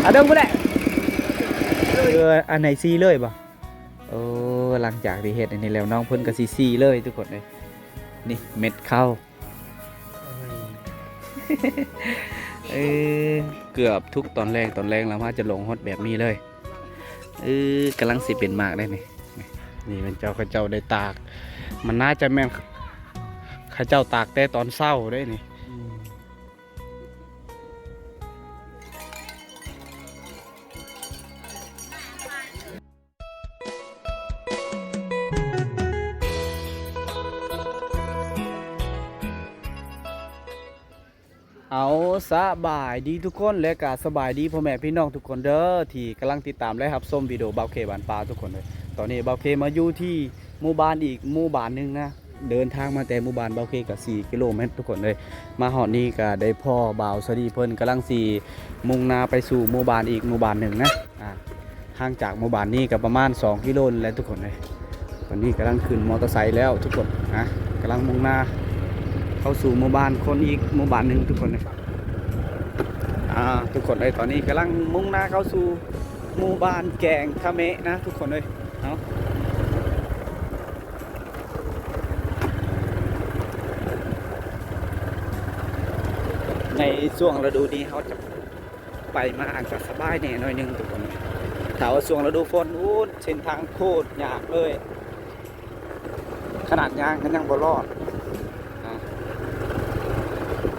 ອາ ເບິ່ງພຸ້ນແຫຼະ ເອີ ອັນໃດສີເລີຍບໍ່? ໂອ້ ຫຼັງຈາກທີ່ເຮັດອັນນີ້ແລ້ວ ນ້ອງເພິ່ນກໍຊິສີເລີຍທຸກຄົນເອີຍ. ນີ້ເມັດເຂົ້າ ເອີ ເກືອບທຸກຕອນແລງ ຕອນແລງລະມາຈະລົງຮອດແບບນີ້ເລີຍ. ເອີ ກຳລັງຊິເປັນໝາກໄດ໋ນີ້. ນີ້ແມ່ນເຈົ້າ ເຂົາເຈົ້າໄດ້ຕາກ ມັນໜ້າຈະແມ່ນເຂົາເຈົ້າຕາກແຕ່ຕອນເຊົ້າເດ້ນີ້. ເອົາ ສະບາຍດີທຸກຄົນ ແລະກະສະບາຍດີພໍ່ແມ່ພີ່ນ້ອງທຸກຄົນເດີ ທີ່ກຳລັງຕິດຕາມ ແລະ ຮັບຊົມວິດີໂອບ່າວເຄບ້ານປ່າທຸກຄົນເດີ. ຕອນນີ້ບ່າວເຄມາຢູ່ທີ່ໝູ່ບ້ານອີກໝູ່ບ້ານໜຶ່ງນະ. ເດີນທາງມາແຕ່ໝູ່ບ້ານບ່າວເຄກໍສີ່ກິໂລແມັດທຸກຄົນເອີຍ. ມາຮອດນີ້ກໍໄດ້ພໍ້ບ່າວສະດີເພິ່ນກຳລັງຊິມຸ່ງໜ້າໄປສູ່ໝູ່ບ້ານອີກໝູ່ບ້ານໜຶ່ງນະ. ອາ ຫ່າງຈາກໝູ່ບ້ານນີ້ກໍປະມານສອງກິໂລນີ້ແຫຼະທຸກຄົນເອີຍ. ຕອນນີ້ກຳລັງຂຶ້ນມໍເຕີໄຊແລ້ວທຸກຄົນນະ ກຳລັງມຸ່ງໜ້າເຂົ້າສູ່ໝູ່ບ້ານຄົນອີກໝູ່ບ້ານໜຶ່ງທຸກຄົນເອີຍ. ອາ ທຸກຄົນເອີຍ ຕອນນີ້ກຳລັງມຸ່ງໜ້າເຂົ້າສູ່ໝູ່ບ້ານແກງທະເມະນະທຸກຄົນເອີຍ. ເອົາ ໃນຊ່ວງລະດູນີ້ເຮົາຈະໄປມາອາດຈະສະບາຍແດ່ໜ້ອຍໜຶ່ງທຸກຄົນ. ຖ້າວ່າຊ່ວງລະດູຝົນ ໂອ້ ເສັ້ນທາງໂຄດຍາກເລີຍ ຂະໜາດຍ່າງກໍຍັງບໍ່ລອດ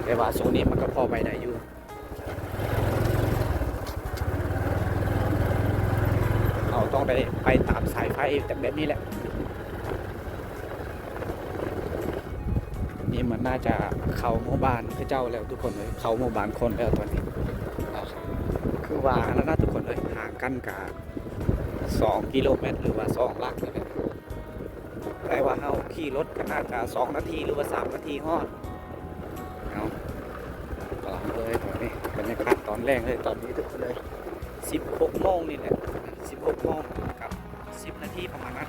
ແຕ່ວ່າຊ່ວງນີ້ມັນກໍພໍໄປໄດ້ຢູ່. ເຮົາຕ້ອງໄດ້ໄປຕາມສາຍໄຟແບບນີ້ແຫຼະ. ນີ້ມັນໜ້າຈະເຂົ້າໝູ່ບ້ານເຂົາເຈົ້າແລ້ວທຸກຄົນເອີຍ ເຂົ້າໝູ່ບ້ານຄົນແລ້ວຕອນນີ້. ຄືວ່ານັ້ນນະທຸກຄົນເອີຍ ຫ່າງກັນກະສອງກິໂລແມັດ ຫຼືວ່າສອງຫຼັກນີ້ແຫຼະ. ແຕ່ວ່າເຮົາຂີ່ລົດກໍໜ້າຈະສອງນາທີ ຫຼືວ່າສາມນາທີຮອດ. ເອົາ ກຳລັງເລີຍຕອນນີ້ ບັນຍາກາດຕອນແລງເລີຍຕອນນີ້ທຸກຄົນເອີຍ. ສິບຫົກໂມງນີ້ແຫຼະ ສິບຫົກໂມງກັບສິບນາທີປະມານນັ້ນ.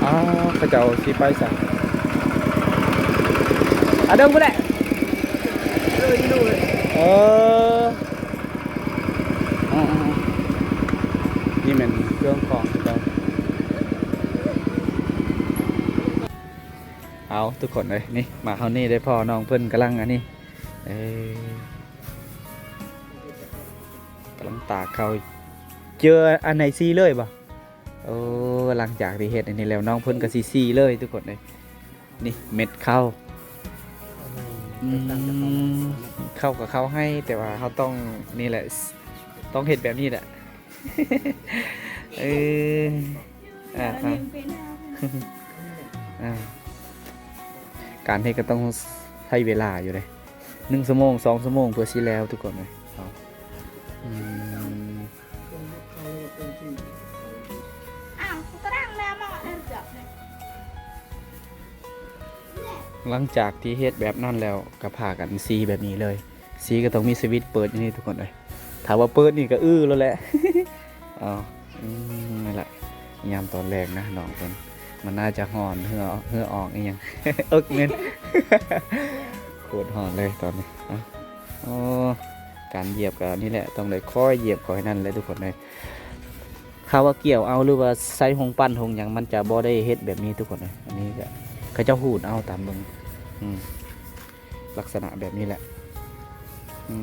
ອ້າວ ເຂົາເຈົ້າຊິໄປໃສ? ອາ ເບິ່ງພຸ້ນແຫຼະ ເອີ ນີ້ແມ່ນເຄື່ອງຂອງເຂົາເຈົ້າ. ເອົາ ທຸກຄົນເອີຍ ນີ້ ມາເຮົານີ້ໄດ້ພໍ້ນ້ອງເພິ່ນກຳລັງອັນນີ້ ເອີ ກຳລັງຕາກເຂົ້າ. ເຈີອັນໃດສີເລີຍບໍ່? ໂອ້ ຫຼັງຈາກທີ່ເຮັດອັນນີ້ແລ້ວ ນ້ອງເພິ່ນກໍຊິສີເລີຍທຸກຄົນເອີຍ. ນີ້ເມັດເຂົ້າ ອືມ ເຂົ້າກໍເຂົ້າໃຫ້ ແຕ່ວ່າເຮົາຕ້ອງ ນີ້ແຫຼະ ຕ້ອງເຮັດແບບນີ້ແຫຼະ. ເອີ ອ່າ ອ່າ ການເຮັດກໍຕ້ອງໃຊ້ເວລາຢູ່ເດ້ ໜຶ່ງຊົ່ວໂມງ ສອງຊົ່ວໂມງເພື່ອຊິແລ້ວທຸກຄົນເອີຍ. ເອົາ ອືມ ຫຼັງຈາກທີ່ເຮັດແບບນັ້ນແລ້ວ ກໍພາກັນສີແບບນີ້ເລີຍ. ສີກໍຕ້ອງມີສະວິດເປີດຢູ່ນີ້ທຸກຄົນເອີຍ. ຖ້າວ່າເປີດນີ້ກໍອື້ໂລດແຫຼະ. ເອົາ ອືມ ນັ້ນແຫຼະ ຍາມຕອນແລງນະ ນ້ອງເພິ່ນ ມັນໜ້າຈະຮ້ອນ ເຫື່ອ ເຫື່ອອອກອີ່ຫຍັງ ເອິກເໝັນ ໂຄດຮ້ອນເລີຍຕອນນີ້. ເອົາ ໂອ້ ການຢຽບກໍນີ້ແຫຼະ ຕ້ອງໄດ້ຄອຍຢຽບ ຄອຍນັ້ນແຫຼະທຸກຄົນເອີຍ. ຖ້າວ່າກ່ຽວເອົາ ຫຼືວ່າໃຊ້ໂຮງປັ້ນໂຮງຫຍັງ ມັນຈະບໍ່ໄດ້ເຮັດແບບນີ້ທຸກຄົນເອີຍ. ອັນນີ້ກໍເຂົາເຈົ້າຫູດເອົາຕາມເບິ່ງ ອືມ ລັກສະນະແບບນີ້ແຫຼະ. ອື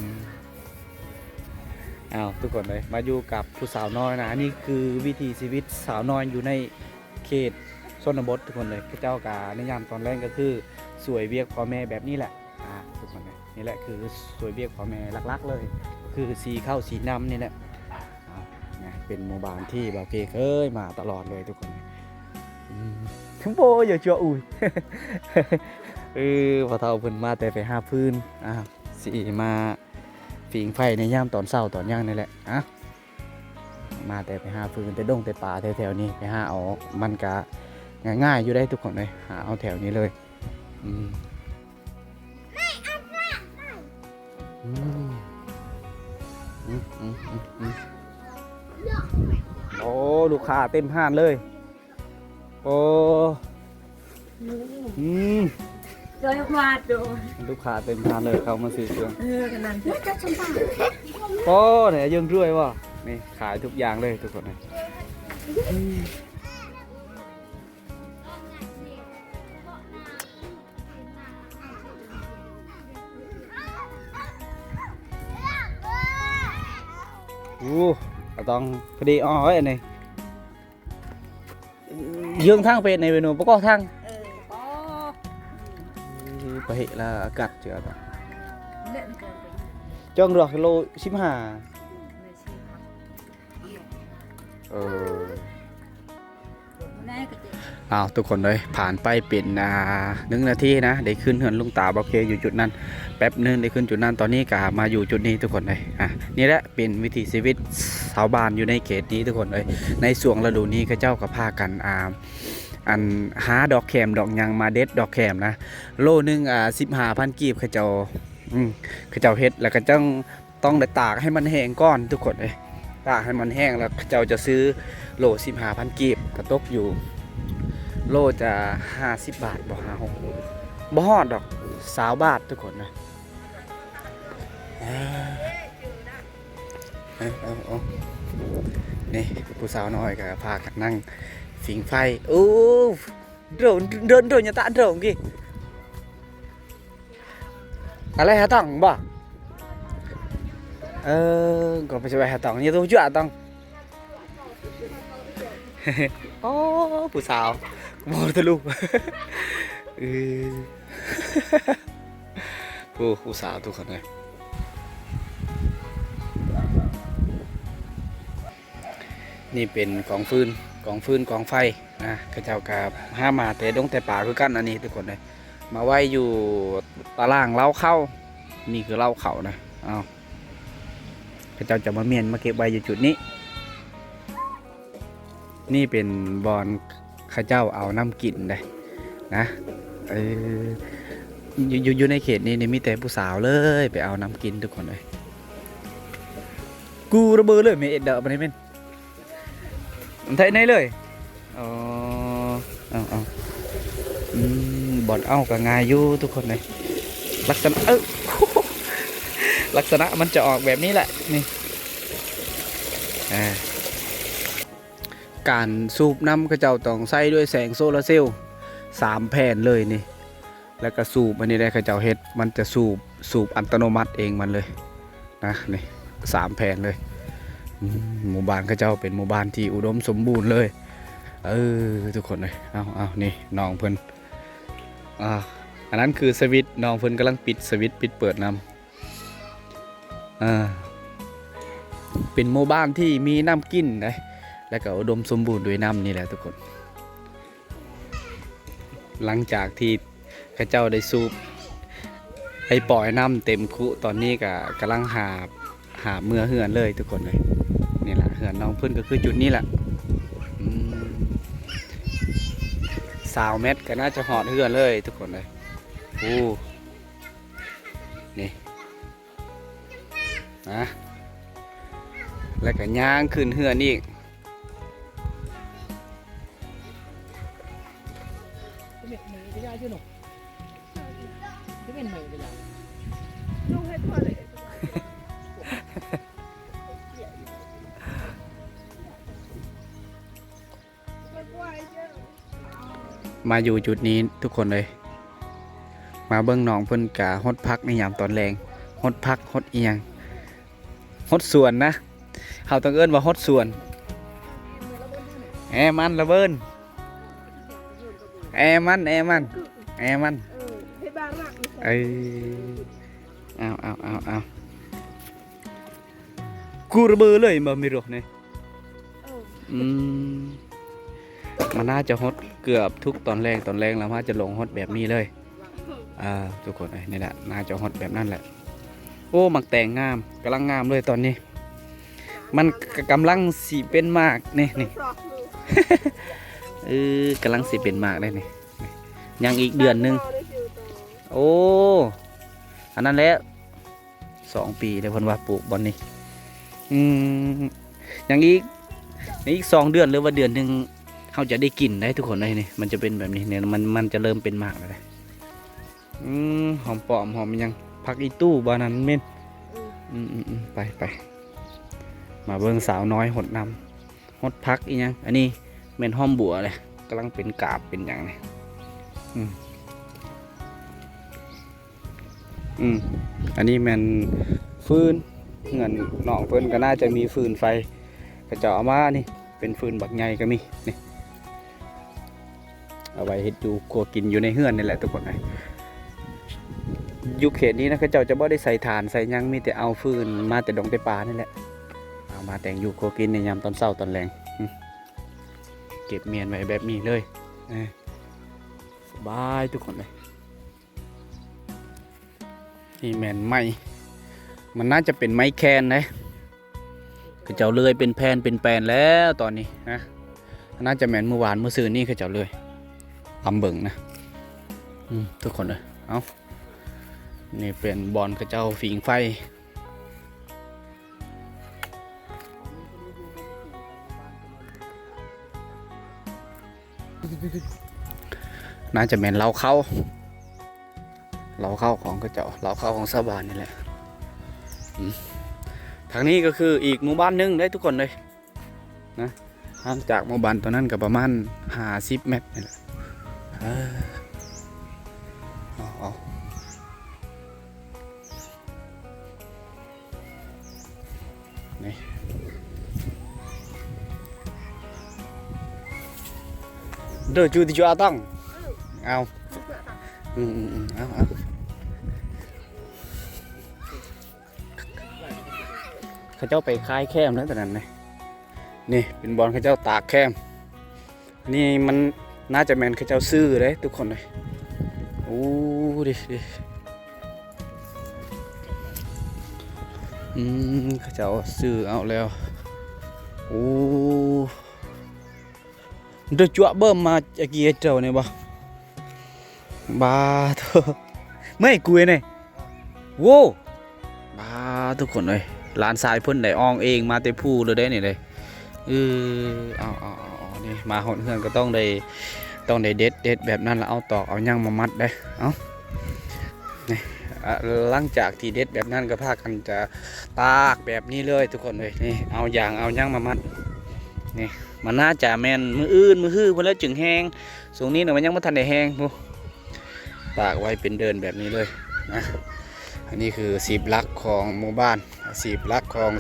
ມ ອ້າວ ທຸກຄົນເອີຍ ມາຢູ່ກັບຜູ້ສາວນ້ອຍນະ. ອັນນີ້ຄືວິຖີຊີວິດສາວນ້ອຍຢູ່ໃນເຂດຊົນນະບົດທຸກຄົນເອີຍ. ເຂົາເຈົ້າກະໃນຍາມຕອນແລງກໍຄື ຊ່ວຍວຽກພໍ່ແມ່ແບບນີ້ແຫຼະ ອ່າ ທຸກຄົນເອີຍ. ນີ້ແຫຼະຄືຊ່ວຍວຽກພໍ່ແມ່ຫຼັກໆເລີຍ ຄືສີເຂົ້າສີນ້ຳນີ້ແຫຼະ. ເອົາ ນະ ເປັນໝູ່ບ້ານທີ່ບ່າວເກເຄີຍມາຕະຫຼອດເລີຍທຸກຄົນ. ອືມ ໂອ້ຍ ຢ່າຈົວອຸ້ຍ ເອີ ພໍ່ເຖົ້າເພິ່ນມາແຕ່ໄປຫາຟືນ ອ່າ ຊິມາຝີງໄຟໃນຍາມຕອນເຊົ້າຕອນຫຍັງນີ້ແຫຼະ. ອ່າ ມາແຕ່ໄປຫາຟືນແຕ່ດົງແຕ່ປ່າແຖວໆນີ້ ໄປຫາເອົາ ມັນກະງ່າຍໆຢູ່ເດ້ທຸກຄົນເອີຍ ຫາເອົາແຖວນີ້ເລີຍ. ອືມ ອືມ ອືມ ອືມ ອືມ ໂອ້ ລູກຄ້າເຕັມຮ້ານເລີຍ. ໂອ້ ອືມ ໂດຍວ່າໂດຍ ລູກຄ້າເຕັມຮ້ານເລີຍ ເຂົ້າມາຊື້ເຄື່ອງ. ເອີ ຂະໜາດ ໂອ້ ນີ້ຍັງດ້ວຍບໍ່? ນີ້ຂາຍທຸກຢ່າງເລີຍທຸກຄົນນະ. ໂອ້ ກະຕ້ອງພໍດີອໍ້ເອີຍນີ້. ເຍືອງທາງເປັນໃນເວນູປະກອບທາງ ເອີ ປະເຫະລະອາກາດເຈືອ ເລະ ຈ້ອງດອກໂລສິບຫ້າ. ເອີ ອ້າວ ທຸກຄົນເອີຍ ຜ່ານໄປເປັນ ອ່າ ໜຶ່ງນາທີນະ ໄດ້ຂຶ້ນເຮືອນລຸງຕາບ່າວເຄຢູ່ຈຸດນັ້ນ ແປັບໜຶ່ງໄດ້ຂຶ້ນຈຸດນັ້ນ ຕອນນີ້ກະມາຢູ່ຈຸດນີ້ທຸກຄົນເອີຍ. ອ່າ ນີ້ແຫຼະເປັນວິຖີຊີວິດຊາວບ້ານຢູ່ໃນເຂດນີ້ທຸກຄົນເອີຍ. ໃນຊ່ວງລະດູນີ້ເຂົາເຈົ້າກະພາກັນ ອ່າ ອັນ ຫາດອກແຂມດອກຫຍັງມາເດັດດອກແຂມນະ ໂລໜຶ່ງ ອ່າ ສິບຫ້າພັນກີບ ເຂົາເຈົ້າ ອືມ ເຂົາເຈົ້າເຮັດ ແລ້ວກະຈັ່ງ ຕ້ອງໄດ້ຕາກໃຫ້ມັນແຫ້ງກ່ອນທຸກຄົນເອີຍ ຕາກໃຫ້ມັນແຫ້ງແລ້ວເຂົາເຈົ້າຈະຊື້ໂລສິບຫ້າພັນກີບ ກະຕົກຢູ່ໂລຈະຫ້າສິບບາດບໍ່ ຫ້າຫົກ ບໍ່ຮອດດອກ ຊາວບາດທຸກຄົນນະ. ເອີ ເອີ ເອີ ນີ້ຜູ້ສາວນ້ອຍກະພາກັນນັ່ງຝີງໄຟ. ໂອ້ ໂດນ ໂດນ ໂດນ ຍະຕະ ໂດນກີ້ ອາໄລຫາຕ້ອງບໍ່? ເອີ ກໍໄປຊິໄປຫາຕ້ອງ ຍະໂຕຈົວະຕ້ອງ. ໂອ້ ຜູ້ສາວ ບໍ່ທະລຸ ເອີ ໂອ້ ຜູ້ສາວທຸກຄົນເອີຍ. ນີ້ເປັນກອງຟືນ ກອງຟືນກອງໄຟນະ ເຂົາເຈົ້າກະຫາມາແຕ່ດົງແຕ່ປ່າຄືກັນ ອັນນີ້ທຸກຄົນເອີຍ. ມາໄວ້ຢູ່ຕາລ່າງເລົ້າເຂົ້າ ນີ້ຄືເລົ້າເຂົ້ານະ. ເອົາ ເຂົາເຈົ້າຈະມາມ້ຽນມາເກັບໄວ້ຢູ່ຈຸດນີ້. ນີ້ເປັນບ່ອນເຂົາເຈົ້າເອົານ້ຳກິນເດ້ນະ. ເອີ ຢູ່ ຢູ່ ຢູ່ໃນເຂດນີ້ນີ້ມີແຕ່ຜູ້ສາວເລີຍໄປເອົານ້ຳກິນທຸກຄົນເອີຍ. ກູລະເບີເລີຍແມ່ເອັດເດີ ບາດນີ້ແມ່ນ ໄທໃນເລີຍ. ອໍ ເອົາ ເອົາ ອືມ ບ່ອນເອົາກະງ່າຍຢູ່ທຸກຄົນເອີຍ. ລັກສະນະ ເອີ ລັກສະນະມັນຈະອອກແບບນີ້ແຫຼະ ນີ້ ອ່າ ການສູບນ້ຳເຂົາເຈົ້າຕ້ອງໃຊ້ດ້ວຍແສງໂຊລາເຊວສາມແຜ່ນເລີຍນີ້. ແລ້ວກະສູບ ອັນນີ້ໄດ້ເຂົາເຈົ້າເຮັດ ມັນຈະສູບ ສູບອັດຕະໂນມັດເອງມັນເລີຍນະ. ນີ້ສາມແຜ່ນເລີຍ. ອືມ ໝູ່ບ້ານເຂົາເຈົ້າເປັນໝູ່ບ້ານທີ່ອຸດົມສົມບູນເລີຍ ເອີ ທຸກຄົນເອີຍ. ເອົາ ເອົາ ນີ້ນ້ອງເພິ່ນ ອ່າ ອັນນັ້ນຄືສະວິດ ນ້ອງເພິ່ນກຳລັງປິດສະວິດ ປິດເປີດນ້ຳ. ອ່າ ເປັນໝູ່ບ້ານທີ່ມີນ້ຳກິນເດ້ ແລ້ວກະອຸດົມສົມບູນດ້ວຍນ້ຳນີ້ແຫຼະທຸກຄົນ. ຫຼັງຈາກທີ່ເຂົາເຈົ້າໄດ້ສູບ ໄດ້ປ່ອຍນ້ຳເຕັມຄຸ ຕອນນີ້ກະກຳລັງຫາບ ຫາບເມືອເຮືອນເລີຍທຸກຄົນເອີຍ. ນີ້ລະ ເຮືອນນ້ອງເພິ່ນກະຄືຈຸດນີ້ລະ. ອືມ ຊາວແມັດກະໜ້າຈະຮອດເຮືອນເລີຍທຸກຄົນເອີຍ. ໂອ້ ນີ້ ນະ ແລ້ວກະຍ່າງຂຶ້ນເຮືອນອີກ. ມາຢູ່ຈຸດນີ້ທຸກຄົນເອີຍ ມາເບິ່ງນ້ອງເພິ່ນກະຫົດຜັກໃນຍາມຕອນແລງ ຫົດຜັກຫົດອີ່ຫຍັງ ຫົດສວນນະ ເຮົາຕ້ອງເອີ້ນວ່າຫົດສວນ. ແອມັນລະເບີນ ແອມັນ ແອມັນ ແອມັນ. ເອີ ເອົາ ເອົາ ເອົາ ເອົາ ກູລະເບີເລີຍບໍ່ມີໂຣນີ້. ເອີ ອືມ ມັນໜ້າຈະຫົດເກືອບທຸກຕອນແລງ ຕອນແລງແລ້ວມັນຈະລົງຫົດແບບນີ້ເລີຍ. ອ່າ ທຸກຄົນເອີຍ ນີ້ແຫຼະ ໜ້າຈະຮອດແບບນັ້ນແຫຼະ. ໂອ້ ໝາກແຕງງາມ ກຳລັງງາມເລີຍຕອນນີ້ ມັນກະກຳລັງຊິເປັນໝາກ ນີ້ ນີ້ ເອີ ກຳລັງຊິເປັນໝາກໄດ໋ນີ້ ຍັງອີກເດືອນໜຶ່ງ. ໂອ້ ອັນນັ້ນແຫຼະ ສອງປີແລ້ວເພິ່ນວ່າປູກບ່ອນນີ້. ອືມ ຍັງອີກ ໃນອີກສອງເດືອນ ຫຼືວ່າເດືອນໜຶ່ງ ເຮົາຈະໄດ້ກິນໄດ໋ທຸກຄົນເອີຍ. ນີ້ ມັນຈະເປັນແບບນີ້ ນີ້ ມັນ ມັນຈະເລີ່ມເປັນໝາກແລ້ວເດ້. ອືມ ຫອມປ້ອມ ຫອມຫຍັງ ຜັກອີ່ຕູ້ບໍ່ ອັນນັ້ນແມ່ນ. ອືມ ອືມ ອືມ ອືມ ໄປ ໄປ ມາເບິ່ງສາວນ້ອຍຫົດນ້ຳ ຫົດຜັກອີ່ຫຍັງ. ອັນນີ້ແມ່ນຫອມບົວເດ້ ກຳລັງເປັນກາບເປັນຫຍັງນີ້. ອືມ ອືມ ອັນນີ້ແມ່ນຟືນ ເຮືອນນ້ອງເພິ່ນກໍໜ້າຈະມີຟືນໄຟ ເຂົາເຈົ້າເອົາມານີ້ ເປັນຟືນບັກໃຫຍ່ກໍມີນີ້ ເອົາໄວ້ເຮັດຢູ່ຄົວກິນຢູ່ໃນເຮືອນນີ້ແຫຼະທຸກຄົນເອີຍ. ຢູ່ເຂດນີ້ນະ ເຂົາເຈົ້າຈະບໍ່ໄດ້ໃສ່ຖ່ານໃສ່ຫຍັງ ມີແຕ່ເອົາຟືນມາແຕ່ດົງແຕ່ປ່ານີ້ແຫຼະ ເອົາມາແຕ່ງຢູ່ຄົວກິນໃນຍາມຕອນເຊົ້າຕອນແລງ. ອືມ ເກັບມ້ຽນໄວ້ແບບນີ້ເລີຍ ເອີ ສະບາຍທຸກຄົນເອີຍ. ນີ້ແມ່ນໄມ້ ມັນໜ້າຈະເປັນໄມ້ແຄນເດ້ ເຂົາເຈົ້າເລື່ອຍເປັນແຜ່ນເປັນແປນແລ້ວຕອນນີ້ນະ. ໜ້າຈະແມ່ນມື້ວານມື້ຊືນນີ້ເຂົາເຈົ້າເລື່ອຍ ຕາມເບິ່ງນະ. ອືມ ທຸກຄົນເອີຍ ເອົ້າ ນີ້ເປັນບ່ອນເຂົາເຈົ້າຝີງໄຟ. ໜ້າຈະແມ່ນເລົ້າເຂົ້າ ເລົ້າເຂົ້າຂອງເຂົາເຈົ້າ ເລົ້າເຂົ້າຂອງຊາວບ້ານນີ້ແຫຼະ. ອືມ ທາງນີ້ກໍຄືອີກໝູ່ບ້ານໜຶ່ງເດ້ທຸກຄົນເອີຍນະ ຫ່າງຈາກໝູ່ບ້ານຕົວນັ້ນກໍປະມານຫ້າສິບແມັດນີ້ແຫຼະ. ເອີ ເອົາ ເອົາ ນີ້ ເດີ ຈູຕິຈູອາຕັງ ເອົາ ອືມ ອືມ ອືມ ເອົາ ເອົາ ເຂົາເຈົ້າໄປຂາຍແຄມແລ້ວຕອນນັ້ນນະ. ນີ້ເປັນບ່ອນເຂົາເຈົ້າຕາກແຄມ ນີ້ມັນໜ້າຈະແມ່ນເຂົາເຈົ້າຊື້ເດ້ທຸກຄົນເອີຍ. ໂອ້ ເດ້ ເດ້ ອືມ ເຂົາເຈົ້າຊື້ເອົາແລ້ວ. ໂອ້ ເດີ ຈົວເບິ່ມມາອາກີເຈົ້ານີ້ບໍ່ ບາໂທ ເມື່ອຍກຸຍນີ້ ໂວ້ ບາ ທຸກຄົນເອີຍ ຫຼານຊາຍເພິ່ນໄດ້ອອງເອງມາແຕ່ພູເລີຍເດ້ນີ້ເດ້. ເອີ ເອົາ ເອົາ ເອົາ ເອົາ ນີ້ມາຮອດເຮືອນກໍຕ້ອງໄດ້ ຕ້ອງໄດ້ເດັດ ເດັດແບບນັ້ນລະເອົາຕອກເອົາຫຍັງມາມັດເດ້. ເອົາ ນີ້ ອາ ຫຼັງຈາກທີ່ເດັດແບບນັ້ນກໍພາກັນຈະຕາກແບບນີ້ເລີຍທຸກຄົນເອີຍ. ນີ້ ເອົາຢາງເອົາຫຍັງມາມັດ ນີ້ ມັນໜ້າຈະແມ່ນມື້ອື່ນມື້ຮືພຸ້ນແຫຼະຈຶ່ງແຫ້ງ. ຊ່ວງນີ້ນະ ມັນຍັງບໍ່ທັນໄດ້ແຫ້ງພຸ້ນ ຕາກໄວ້ເປັນເດີ່ນແບບນີ້ເລີຍນະ. ອັນນີ້ຄືອາຊີບຫຼັກຂອງໝູ່ບ້ານ ອາຊີບຫຼັກຂອງ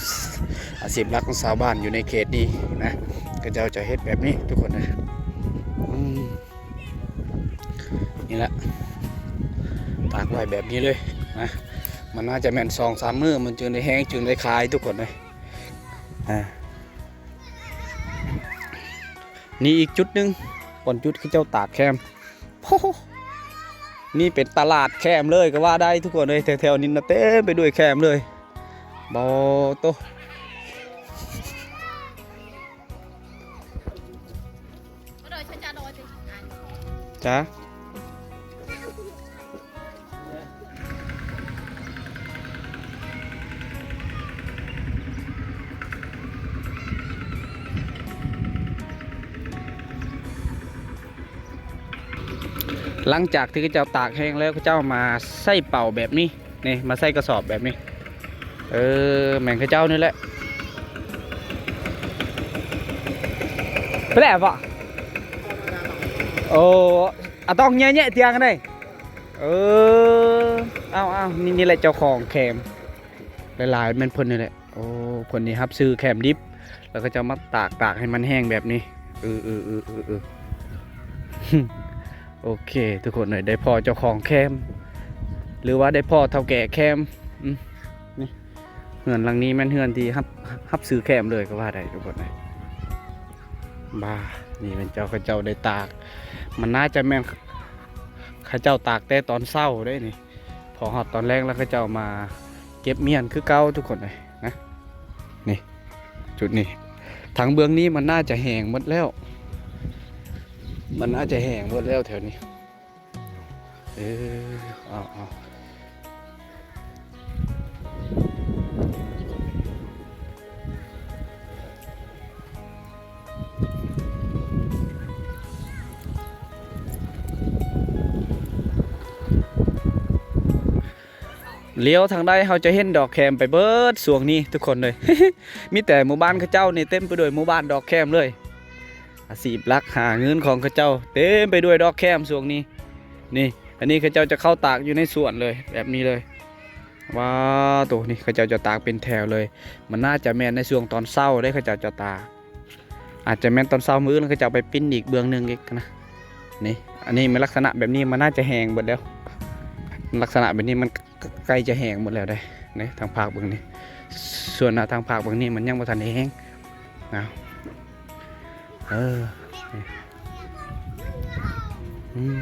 ອາຊີບຫຼັກຂອງຊາວບ້ານຢູ່ໃນເຂດນີ້ນະ ເຂົາເຈົ້າຈະເຮັດແບບນີ້ທຸກຄົນນະ. ອືມ ນີ້ລະ ຕາກໄວ້ແບບນີ້ເລີຍນະ ມັນໜ້າຈະແມ່ນສອງສາມມື້ມັນຈຶ່ງໄດ້ແຫ້ງ ຈຶ່ງໄດ້ຂາຍທຸກຄົນເອີຍ. ອ່າ ນີ້ອີກຈຸດໜຶ່ງ ບ່ອນຈຸດເຂົາເຈົ້າຕາກແຄມ. ໂອ້ໂຫ ນີ້ເປັນຕະຫຼາດແຄມເລີຍກໍວ່າໄດ້ທຸກຄົນເອີຍ. ແຖວໆນີ້ນະເຕັມໄປດ້ວຍແຄມເລີຍ ບໍ່ໂຕ. ຈ້າ ຫຼັງຈາກທີ່ເຂົາເຈົ້າຕາກແຫ້ງແລ້ວ ເຂົາເຈົ້າມາໃສ່ເປົາແບບນີ້ ນີ້ ມາໃສ່ກະສອບແບບນີ້. ເອີ ແມ່ນເຂົາເຈົ້ານີ້ແຫຼະ ໄປແລ້ວບໍ່? ໂອ້ ອາຕ້ອງແຍະໆຕຽງໄດ້. ເອີ ເອົາໆ ນີ້ ນີ້ແຫຼະເຈົ້າຂອງແຄມ ຫຼາຍໆແມ່ນເພິ່ນນີ້ແຫຼະ. ໂອ້ ເພິ່ນນີ້ຮັບຊື້ແຄມດິບ ແລ້ວກໍຈະມາຕາກ ຕາກໃຫ້ມັນແຫ້ງແບບນີ້. ເອີ ເອີ ເອີ ເອີ ເອີ ໂອເຄ ທຸກຄົນເອີຍ ໄດ້ພໍ້ເຈົ້າຂອງແຄມ ຫຼືວ່າໄດ້ພໍ້ເຖົ້າແກ່ແຄມ. ອືມ ນີ້ ເຮືອນຫຼັງນີ້ແມ່ນເຮືອນທີ່ຮັບ ຮັບຊື້ແຄມເລີຍກໍວ່າໄດ້ທຸກຄົນເອີຍ. ບາ ນີ້ແມ່ນເຈົ້າ ເຂົາເຈົ້າໄດ້ຕາກ ມັນໜ້າຈະແມ່ນເຂົາເຈົ້າຕາກແຕ່ຕອນເຊົ້າເດ້ນີ້ ພໍຮອດຕອນແລງແລ້ວເຂົາເຈົ້າມາເກັບມ້ຽນຄືເກົ່າທຸກຄົນເອີຍນະ. ນີ້ ຈຸດນີ້ ທາງເບື້ອງນີ້ມັນໜ້າຈະແຫ້ງໝົດແລ້ວ ມັນໜ້າຈະແຫ້ງໝົດແລ້ວແຖວນີ້. ເອີ ເອົາ ເອົາ ລ້ຽວທາງໃດເຮົາຈະເຫັນດອກແຄມໄປເບິດຊ່ວງນີ້ທຸກຄົນເອີຍ. ມີແຕ່ໝູ່ບ້ານເຂົາເຈົ້ານີ້ເຕັມໄປດ້ວຍໝູ່ບ້ານດອກແຄມເລີຍ. ອາຊີບຫຼັກຫາເງິນຂອງເຂົາເຈົ້າເຕັມໄປດ້ວຍດອກແຄມຊ່ວງນີ້. ນີ້ ອັນນີ້ເຂົາເຈົ້າຈະເຂົ້າຕາກຢູ່ໃນສວນເລີຍ ແບບນີ້ເລີຍ. ວ້າໂຕ ນີ້ເຂົາເຈົ້າຈະຕາກເປັນແຖວເລີຍ. ມັນໜ້າຈະແມ່ນໃນຊ່ວງຕອນເຊົ້າເດ້ ເຂົາເຈົ້າຈະຕາກ. ອາດຈະແມ່ນຕອນເຊົ້າ ມື້ອື່ນເຂົາເຈົ້າໄປປິ່ນອີກເບື້ອງໜຶ່ງອີກນະ. ນີ້ ອັນນີ້ມັນລັກສະນະແບບນີ້ມັນໜ້າຈະແຫ້ງເບິດແລ້ວ. ລັກສະນະແບບນີ້ມັນ ໃກ້ຈະແຫ້ງໝົດແລ້ວເດ້. ນີ້ ທາງພາກເບື້ອງນີ້ ສ່ວນໜ້າທາງພາກເບື້ອງນີ້ມັນຍັງບໍ່ທັນໄດ້ແຫ້ງນະ. ເອີ ນີ້ ອືມ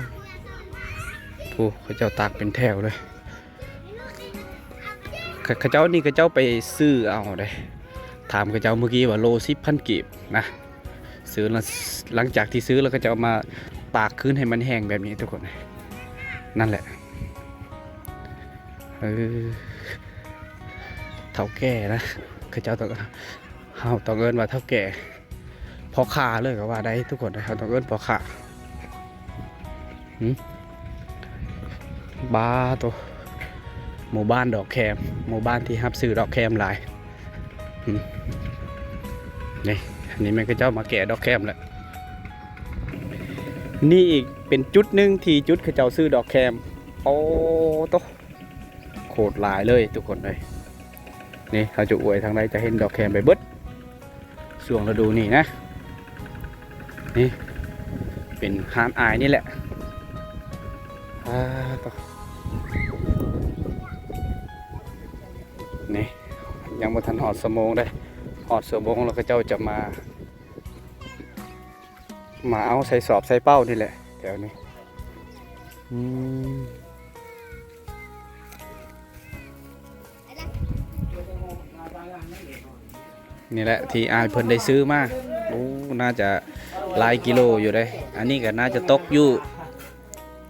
ໂອ້ ເຂົາເຈົ້າຕາກເປັນແຖວເລີຍ. ເຂົາ ເຂົາເຈົ້ານີ້ ເຂົາເຈົ້າໄປຊື້ເອົາເດ້. ຖາມເຂົາເຈົ້າມື້ກີ້ວ່າໂລສິບພັນກີບນະ. ຊື້ແລ້ວ ຫຼັງຈາກທີ່ຊື້ແລ້ວ ເຂົາເຈົ້າເອົາມາຕາກຄືນໃຫ້ມັນແຫ້ງແບບນີ້ທຸກຄົນ. ນັ້ນແຫຼະ ເອີ ເຖົ້າແກ່ນະ ເຂົາເຈົ້າຕ້ອງ ເຮົາຕ້ອງເອີ້ນວ່າເຖົ້າແກ່ ພໍ່ຄ້າເລີຍກໍວ່າໄດ້ທຸກຄົນ. ເຮົາຕ້ອງເອີ້ນພໍ່ຄ້າ. ຫື ບາໂຕ ໝູ່ບ້ານດອກແຄມ ໝູ່ບ້ານທີ່ຮັບຊື້ດອກແຄມຫຼາຍ. ອືມ ນີ້ ອັນນີ້ແມ່ນເຂົາເຈົ້າມາແກ່ດອກແຄມແລ້ວ. ນີ້ອີກເປັນຈຸດໜຶ່ງທີ່ຈຸດເຂົາເຈົ້າຊື້ດອກແຄມ. ໂອ້ໂຕ ໂຄດຫຼາຍເລີຍທຸກຄົນເອີຍ. ນີ້ ເຮົາຈະອວຍທາງໃດຈະເຫັນດອກແຄມໄປເບິດ ຊ່ວງລະດູນີ້ນະ. ນີ້ເປັນຫາດອາຍນີ້ແຫຼະ. ອາ ໂຕ ນີ້ ຍັງບໍ່ທັນຮອດຊົ່ວໂມງເດ້. ຮອດຊົ່ວໂມງແລ້ວເຂົາເຈົ້າຈະມາ ມາເອົາໃສ່ສອບໃສ່ເປົ້ານີ້ແຫຼະ ແຖວນີ້. ອືມ ນີ້ແຫຼະທີ່ອ້າຍເພິ່ນໄດ້ຊື້ມາ. ໂອ້ ໜ້າຈະຫຼາຍກິໂລຢູ່ເດ້. ອັນນີ້ກໍໜ້າຈະຕົກຢູ່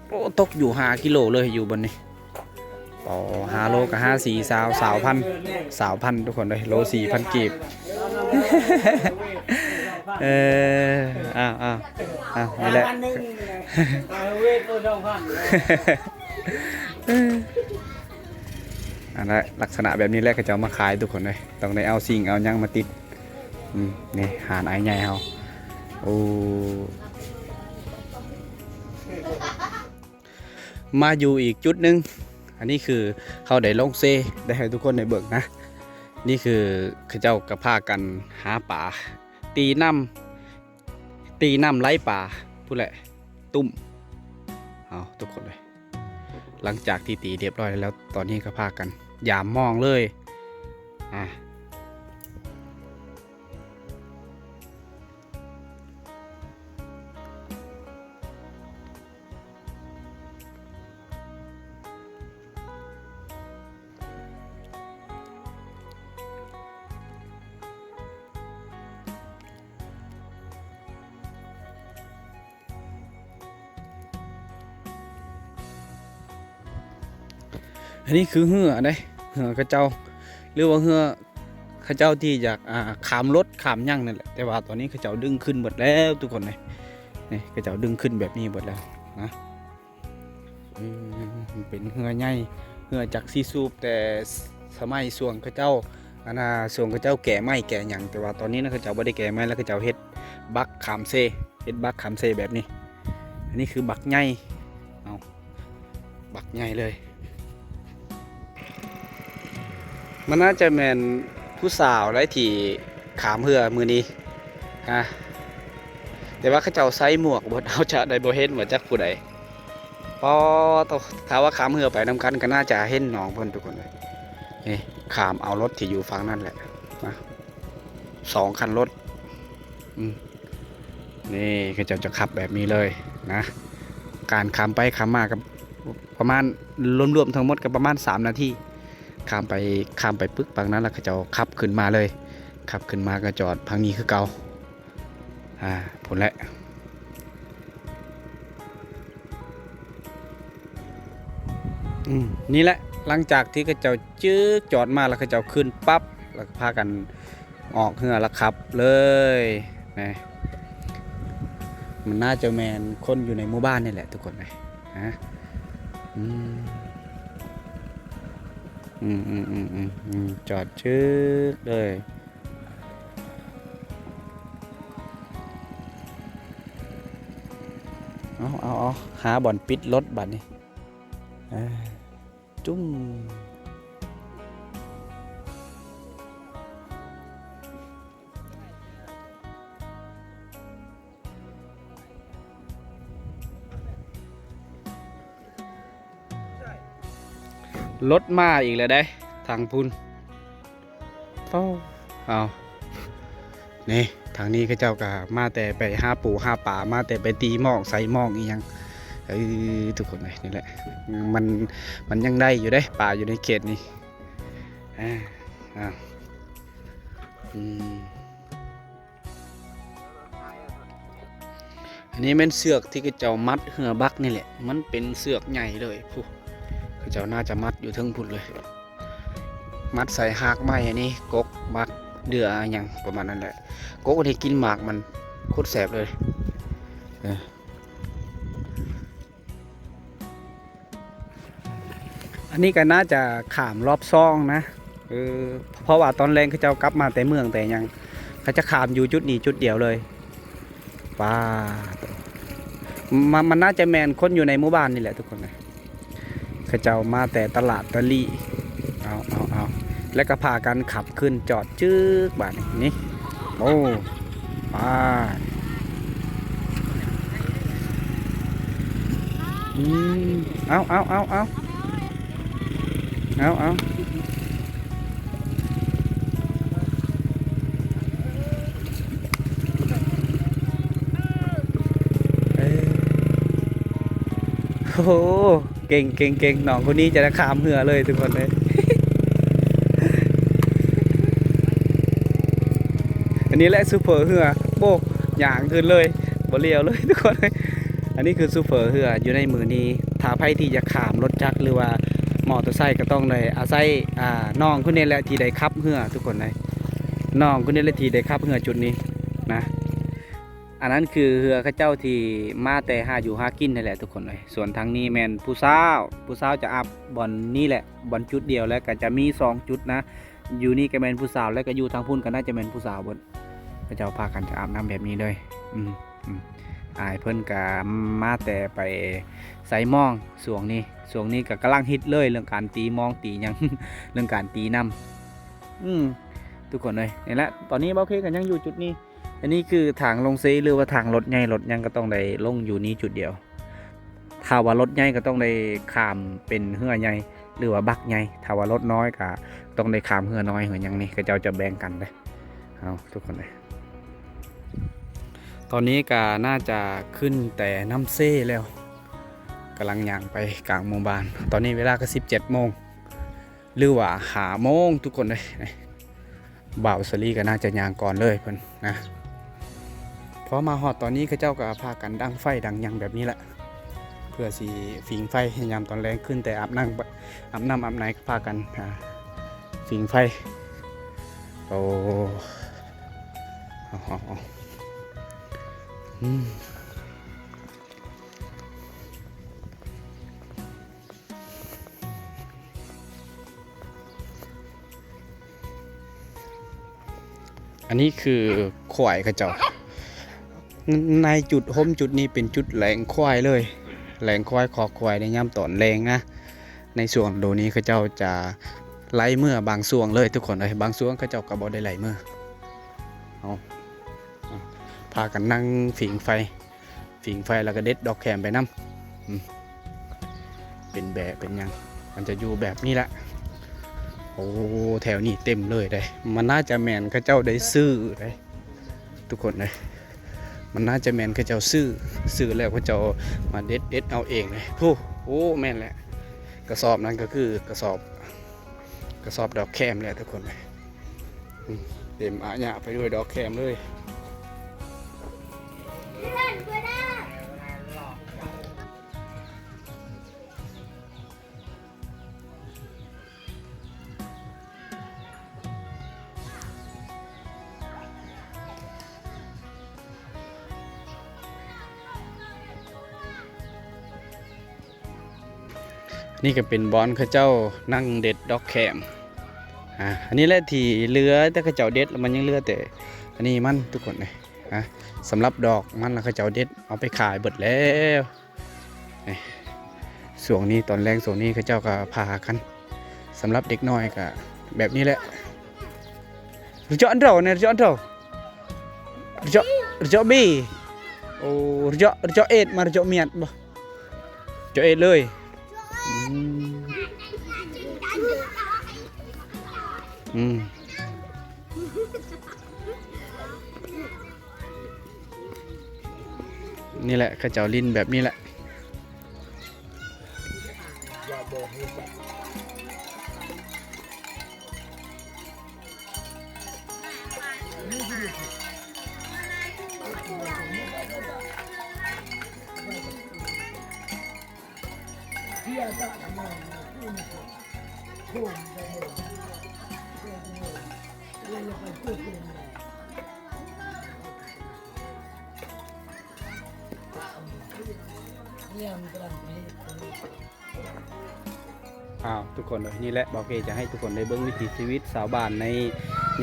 ໂອ້ ຕົກຢູ່ຫ້າກິໂລເລີຍ ຢູ່ບ່ອນນີ້. ອໍ ຫ້າໂລກໍຫ້າສີ່ ຊາວ ຊາວພັນ ຊາວພັນທຸກຄົນເອີຍ. ໂລສີ່ພັນກີບ. ເອີ ອ້າວ ອ້າວ ອ້າວ ນີ້ແຫຼະ ອັນນັ້ນ ລັກສະນະແບບນີ້ແຫຼະ ເຂົາເຈົ້າມາຂາຍທຸກຄົນເອີຍ. ຕ້ອງໄດ້ເອົາສິ່ງເອົາຫຍັງມາຕິດ. ອືມ ນີ້ ຫານອ້າຍໃຫຍ່ເຮົາ. ໂອ້ ມາຢູ່ອີກຈຸດໜຶ່ງ. ອັນນີ້ຄືເຮົາໄດ້ລົງເຊ ໄດ້ໃຫ້ທຸກຄົນໄດ້ເບິ່ງນະ. ນີ້ຄືເຂົາເຈົ້າກໍພາກັນຫາປາ ຕີນ້ຳ ຕີນ້ຳໄລ່ປາພຸ້ນແຫຼະ ຕຸ້ມ. ເອົາ ທຸກຄົນເອີຍ ຫຼັງຈາກທີ່ຕີຮຽບຮ້ອຍແລ້ວ ຕອນນີ້ກໍພາກັນຢາມມອງເລີຍ. ອາ ອັນນີ້ຄືເຮືອເດ້ ເຮືອເຂົາເຈົ້າ ຫຼືວ່າເຮືອເຂົາເຈົ້າທີ່ຢາກ ອ່າ ຂ້າມລົດຂ້າມຫຍັງນັ້ນແຫຼະ. ແຕ່ວ່າຕອນນີ້ເຂົາເຈົ້າດຶງຂຶ້ນເບິດແລ້ວທຸກຄົນເອີຍ. ນີ້ ເຂົາເຈົ້າດຶງຂຶ້ນແບບນີ້ເບິດແລ້ວນະ. ອືມ ເປັນເຮືອໃຫຍ່ ເຮືອຈັກສີສູບ ແຕ່ສະໄໝຊ່ວງເຂົາເຈົ້າ ອັນນ່າ ຊ່ວງເຂົາເຈົ້າແກ່ໄມ້ແກ່ຫຍັງ. ແຕ່ວ່າຕອນນີ້ນະ ເຂົາເຈົ້າບໍ່ໄດ້ແກ່ໄມ້ແລ້ວ ເຂົາເຈົ້າເຮັດບັກຂ້າມເຊ ເຮັດບັກຂ້າມເຊແບບນີ້. ອັນນີ້ຄືບັກໃຫຍ່ ເອົາ ບັກໃຫຍ່ເລີຍ. ມັນໜ້າຈະແມ່ນຜູ້ສາວໄດ໋ທີ່ຂ້າມເຮືອມື້ນີ້ ຮະ ແຕ່ວ່າເຂົາເຈົ້າໃສ່ໝວກເບິດ ເຮົາຈະໄດ້ບໍ່ເຫັນວ່າຈັກຜູ້ໃດ. ປາໂຕ ຖ້າວ່າຂ້າມເຮືອໄປນຳກັນກໍໜ້າຈະເຫັນໜອງເພິ່ນທຸກຄົນເອີຍ. ນີ້ ຂ້າມເອົາລົດທີ່ຢູ່ຝັ່ງນັ້ນແຫຼະນະ ສອງຄັນລົດ. ອືມ ນີ້ເຂົາເຈົ້າຈະຂັບແບບນີ້ເລີຍນະ. ການຂ້າມໄປຂ້າມມາກໍປະມານ ລວມໆທັງໝົດກໍປະມານສາມນາທີ. ຂ້າມໄປ ຂ້າມໄປປຶກຝັ່ງນັ້ນ ແລ້ວເຂົາເຈົ້າຂັບຂຶ້ນມາເລີຍ. ຂັບຂຶ້ນມາກໍຈອດຝັ່ງນີ້ຄືເກົ່າ. ອາ ພຸ້ນແຫຼະ. ອືມ ນີ້ແຫຼະ ຫຼັງຈາກທີ່ເຂົາເຈົ້າຈຶກຈອດມາ ແລ້ວເຂົາເຈົ້າຂຶ້ນປັບ ແລ້ວກໍພາກັນອອກເຮືອ ແລ້ວຂັບເລີຍນະ. ມັນໜ້າຈະແມ່ນຄົນຢູ່ໃນໝູ່ບ້ານນີ້ແຫຼະທຸກຄົນເອີຍນະ. ອືມ ອືມ ຈອດຈຶກເລີຍ. ເອົາ ເອົາ ເອົາ ຫາບ່ອນປິດລົດບາດນີ້. ເອີ ຈຸ້ມ. ລົດມາອີກແລ້ວເດ້ ທາງພຸ້ນ. ໂອ້ ເອົາ ນີ້ ທາງນີ້ເຂົາເຈົ້າກໍມາແຕ່ໄປຫາປູຫາປາ ມາແຕ່ໄປຕີມອງໃສ່ມອງອີ່ຫຍັງ. ເອີ ທຸກຄົນເອີຍ ນີ້ແຫຼະ ມັນ ມັນຍັງໄດ້ຢູ່ເດ້ ປາຢູ່ໃນເຂດນີ້. ອາ ອາ ອືມ. ອັນນີ້ແມ່ນເຊືອກທີ່ເຂົາເຈົ້າມັດເຮືອບັກນີ້ແຫຼະ ມັນເປັນເຊືອກໃຫຍ່ເລີຍພຸ້ນ. ເຂົາເຈົ້າໜ້າຈະມັດຢູ່ເທິງພຸ້ນເລີຍ ມັດໃສ່ຮາກໄມ້ອັນນີ້ ກົກບັກເດືອຫຍັງປະມານນັ້ນແຫຼະ. ກົກອັນນີ້ກິນໝາກມັນໂຄດແຊບເລີຍ. ເອີ ອັນນີ້ກໍໜ້າຈະຂ້າມລອບສອງນະ. ເອີ ເພາະວ່າຕອນແລງເຂົາເຈົ້າກັບມາແຕ່ເມືອງແຕ່ຫຍັງ ເຂົາຈະຂ້າມຢູ່ຈຸດນີ້ຈຸດດຽວເລີຍ. ປາໂຕ ມັນ ມັນໜ້າຈະແມ່ນຄົນຢູ່ໃນໝູ່ບ້ານນີ້ແຫຼະທຸກຄົນເອີຍ. ເຂົາເຈົ້າມາແຕ່ຕະຫຼາດຕະຫຼີ່ ເອົາ ເອົາ ເອົາ ແລ້ວກໍພາກັນຂັບຂຶ້ນຈອດຈຶກບາດນີ້. ນີ້ ໂອ້ ປາ ອືມ ເອົາ ເອົາ ເອົາ ເອົາ ເອົາ ເອົາ. ເອີ ໂອ້ໂຫ ເກັ່ງ ເກັ່ງ ເກັ່ງ ນ້ອງຄົນນີ້ຈະໄດ້ຂ້າມເຮືອເລີຍທຸກຄົນເອີຍ. ອັນນີ້ແຫຼະໂຊເຟີເຮືອ ໂອ້ ຍ່າງຂຶ້ນເລີຍ ບໍ່ຫຼຽວເລີຍທຸກຄົນເອີຍ. ອັນນີ້ຄືໂຊເຟີເຮືອຢູ່ໃນມື້ນີ້. ຖ້າໃຜທີ່ຢາກຂ້າມລົດຈັກ ຫຼືວ່າມໍເຕີໄຊ ກໍຕ້ອງໄດ້ອາໄສ ອ່າ ນ້ອງຄົນນີ້ແຫຼະທີ່ໄດ້ຂັບເຮືອທຸກຄົນເອີຍ. ນ້ອງຄົນນີ້ແຫຼະທີ່ໄດ້ຂັບເຮືອຈຸດນີ້ນະ. ອັນນັ້ນຄືເຮືອເຂົາເຈົ້າທີ່ມາແຕ່ຫາຢູ່ຫາກິນນັ້ນແຫຼະທຸກຄົນເອີຍ. ສ່ວນທາງນີ້ແມ່ນຜູ້ສາວ ຜູ້ສາວຈະອາບບ່ອນນີ້ແຫຼະ ບ່ອນຈຸດດຽວ ແລ້ວກໍຈະມີສອງຈຸດນະ. ຢູ່ນີ້ກໍແມ່ນຜູ້ສາວ ແລ້ວກໍຢູ່ທາງພຸ້ນກໍໜ້າຈະແມ່ນຜູ້ສາວເບິດ. ເຂົາເຈົ້າພາກັນຈະອາບນ້ຳແບບນີ້ເລີຍ. ອືມ ອືມ ອ້າຍເພິ່ນກໍມາແຕ່ໄປໃສ່ມອງຊ່ວງນີ້. ຊ່ວງນີ້ກໍກຳລັງຮິດເລີຍ ເລື່ອງການຕີມອງຕີຫຍັງ ເລື່ອງການຕີນ້ຳ. ອືມ ທຸກຄົນເອີຍ ນີ້ແຫຼະ ຕອນນີ້ບ່າວເຄກໍຍັງຢູ່ຈຸດນີ້. ອັນນີ້ຄືທາງລົງເຊ ຫຼືວ່າທາງລົດໃຫຍ່ລົດຫຍັງກໍຕ້ອງໄດ້ລົງຢູ່ນີ້ຈຸດດຽວ. ຖ້າວ່າລົດໃຫຍ່ກໍຕ້ອງໄດ້ຂ້າມເປັນເຮືອໃຫຍ່ ຫຼືວ່າບັກໃຫຍ່. ຖ້າວ່າລົດນ້ອຍກໍຕ້ອງໄດ້ຂ້າມເຮືອນ້ອຍເຮືອຫຍັງນີ້ ເຂົາເຈົ້າຈະແບ່ງກັນເດ້. ເອົາ ທຸກຄົນເອີຍ ຕອນນີ້ກໍໜ້າຈະຂຶ້ນແຕ່ນ້ຳເຊແລ້ວ ກຳລັງຍ່າງໄປກາງໝູ່ບ້ານ. ຕອນນີ້ເວລາກໍສິບເຈັດໂມງ ຫຼືວ່າຫ້າໂມງທຸກຄົນເອີຍ. ບ່າວສາລີກໍໜ້າຈະຍ່າງກ່ອນເລີຍເພິ່ນນະ. ພໍມາຮອດຕອນນີ້ ເຂົາເຈົ້າກໍພາກັນດັງໄຟດັງຫຍັງແບບນີ້ແຫຼະ ເພື່ອຊິຜິງໄຟໃຫ້ຍາມຕອນແລງ. ຂຶ້ນແຕ່ອາບນ້ຳ ອາບນ້ຳອາບໃນ ກໍພາກັນ ອ່າ ຜິງໄຟ. ໂອ້ ເອົາ ເອົາ ເອົາ ອືມ. ອັນນີ້ຄືຄວາຍເຂົາເຈົ້າ ໃນຈຸດຮົ່ມຈຸດນີ້ເປັນຈຸດແລງຄວາຍເລີຍ ແລງຄວາຍ ຄອກຄວາຍໃນຍາມຕອນແລງນະ. ໃນຊ່ວງລະດູນີ້ເຂົາເຈົ້າຈະໄລ່ເມືອບາງຊ່ວງເລີຍທຸກຄົນເອີຍ ບາງຊ່ວງເຂົາເຈົ້າກໍບໍ່ໄດ້ໄລ່ເມືອ. ເອົາ ພາກັນນັ່ງຜິງໄຟ ຜິງໄຟແລ້ວກໍເດັດດອກແຂມໄປນຳ. ອືມ ເປັນແບເປັນຫຍັງ ມັນຈະຢູ່ແບບນີ້ລະ. ໂອ້ ແຖວນີ້ເຕັມເລີຍເດ້. ມັນໜ້າຈະແມ່ນເຂົາເຈົ້າໄດ້ຊື້ເດ້ ທຸກຄົນເອີຍ. ມັນໜ້າຈະແມ່ນເຂົາເຈົ້າຊື້ ຊື້ແລ້ວເຂົາເຈົ້າມາເດັດ ເດັດເອົາເອງເດ້. ໂອ້ ໂອ້ ແມ່ນແຫຼະ. ກະສອບນັ້ນກໍຄືກະສອບ ກະສອບດອກແຄມແຫຼະ ທຸກຄົນເອີຍ. ອືມ ເຕັມອາຍະໄປດ້ວຍດອກແຄມເລີຍ. ນີ້ກໍເປັນບ່ອນເຂົາເຈົ້ານັ່ງເດັດດອກແຄມ. ອາ ອັນນີ້ແຫຼະທີ່ເຫຼືອ ແຕ່ເຂົາເຈົ້າເດັດແລ້ວ ມັນຍັງເຫຼືອແຕ່ອັນນີ້ມັນ ທຸກຄົນເອີຍ. ອາ ສຳລັບດອກມັນລະ ເຂົາເຈົ້າເດັດເອົາໄປຂາຍເບິດແລ້ວ. ນີ້ ຊ່ວງນີ້ຕອນແລງ ຊ່ວງນີ້ເຂົາເຈົ້າກໍພາກັນ ສຳລັບເດັກນ້ອຍກໍແບບນີ້ແຫຼະ. ເຈາະອັນເດີ ເຈາະອັນເດີ ເຈາະ ເຈາະບີ ໂອ້ ເຈາະ ເຈາະເອດ ມາເຈາະມຽດບໍ່ ເຈາະເອດເລີຍ. ອືມ ອືມ ນີ້ແຫຼະ ເຂົາເຈົ້າຫຼິ້ນແບບນີ້ແຫຼະ. ອ້າວ ທຸກຄົນເອີຍ ນີ້ແຫຼະ ບ່າວເກຈະໃຫ້ທຸກຄົນໄດ້ເບິ່ງວິຖີຊີວິດຊາວບ້ານໃນ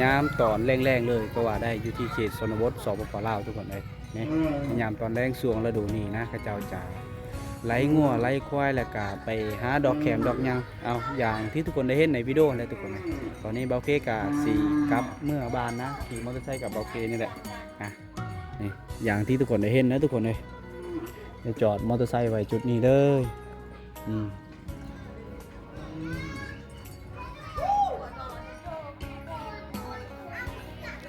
ຍາມຕອນແລງໆເລີຍກໍວ່າໄດ້ ຢູ່ທີ່ເຂດຊົນນະບົດ ສປປ ລາວ ທຸກຄົນເອີຍ. ນີ້ ຍາມຕອນແລງຊ່ວງລະດູນີ້ນະ ເຂົາເຈົ້າຈະໄລ່ງົວໄລ່ຄວາຍ ແລ້ວກະໄປຫາດອກແຄມດອກຫຍັງ ເອົາ ຢ່າງທີ່ທຸກຄົນໄດ້ເຫັນໃນວິດີໂອແຫຼະ ທຸກຄົນເອີຍ. ຕອນນີ້ບ່າວເກກະຊິກັບເມືອບ້ານນະ ຂີ່ມໍເຕີໄຊກັບບ່າວເກນີ້ແຫຼະ ອາ ນີ້ ຢ່າງທີ່ທຸກຄົນໄດ້ເຫັນນະ ທຸກຄົນເອີຍ. ໄດ້ຈອດມໍເຕີໄຊໄວ້ຈຸດນີ້ເລີຍ. ອືມ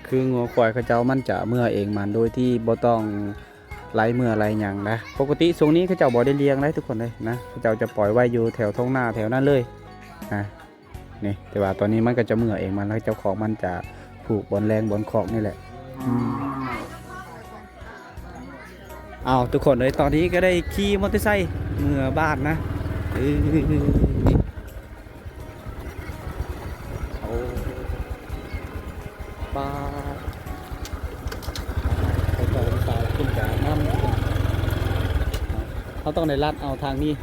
ຄືງົວຄວາຍເຂົາເຈົ້າມັນຈະເມືອເອງມັນ ໂດຍທີ່ບໍ່ຕ້ອງໄລ່ເມືອໄລ່ຫຍັງນະ. ປົກກະຕິຊ່ວງນີ້ເຂົາເຈົ້າບໍ່ໄດ້ລ້ຽງໄດ໋ ທຸກຄົນເອີຍນະ ເຂົາເຈົ້າຈະປ່ອຍໄວ້ຢູ່ແຖວທົ່ງນາແຖວນັ້ນເລີຍນະ. ນີ້ ແຕ່ວ່າຕອນນີ້ມັນກໍຈະເມືອເອງມັນ ແລ້ວເຈົ້າຂອງມັນຈະຜູກບ່ອນແລງບ່ອນຄອກນີ້ແຫຼະ. ອືມ ອ້າວ ທຸກຄົນເອີຍ ຕອນນີ້ກໍໄດ້ຂີ່ມໍເຕີໄຊເມືອບ້ານນະ. ເອີ ໂອ້ ປ້າ ໄປຕໍ່ສາວຂຶ້ນການນຳ ເຮົາຕ້ອງໄດ້ລັດເອົາທາງນີ້.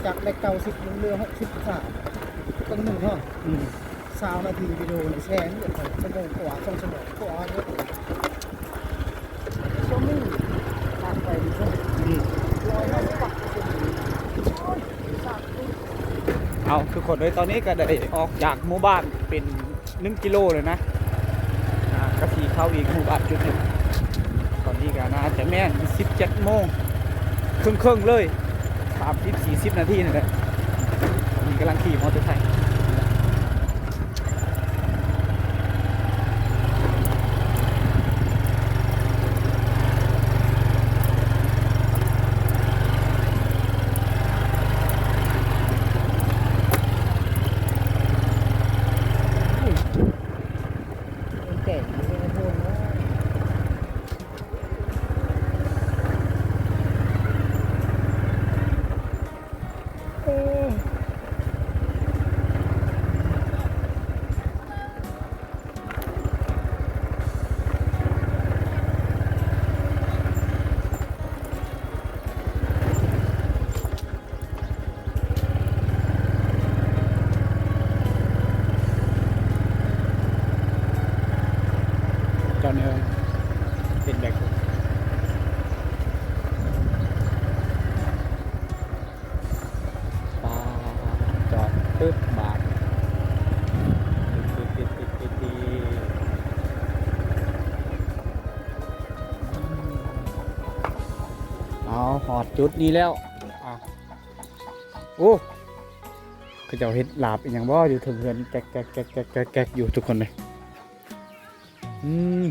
ຈັກໄດ້ເກົ້າສິບ ຍັງເຫຼືອຫົກສິບສາມ ເບິ່ງໜຶ່ງເນາະ. ອືມ ຊາວນາທີວິດີໂອນີ້ແຊງເບິດ ຊົ່ວໂມງກວ່າ ສອງຊົ່ວໂມງກວ່າເບິດ. ຊົ່ວໂມງຜ່ານໄປນີ້ ອືມ ເອົາ ທຸກຄົນເອີຍ ຕອນນີ້ກໍໄດ້ອອກຈາກໝູ່ບ້ານເປັນໜຶ່ງກິໂລແລ້ວນະ. ອາ ກໍຊິເຂົ້າອີກໝູ່ບ້ານຈຸດໜຶ່ງ. ຕອນນີ້ກໍໜ້າຈະແມ່ນສິບເຈັດໂມງເຄິ່ງໆເລີຍ ສາມສິບ ສີ່ສິບນາທີນັ້ນແຫຼະ. ຕອນນີ້ກຳລັງຂີ່ມໍເຕີໄຊ. ດຽວນີ້ເຮັດແບກ ປາ ຈອດປຶບ ບາດ ເອົາ ຮອດຈຸດນີ້ແລ້ວ ອ່ະ ໂອ້ ເຂົາເຈົ້າເຮັດລາບອີ່ຫຍັງບໍ່ຢູ່ເທິງເຮືອນ ແກກໆໆໆໆຢູ່ທຸກຄົນເລີຍ. ອືມ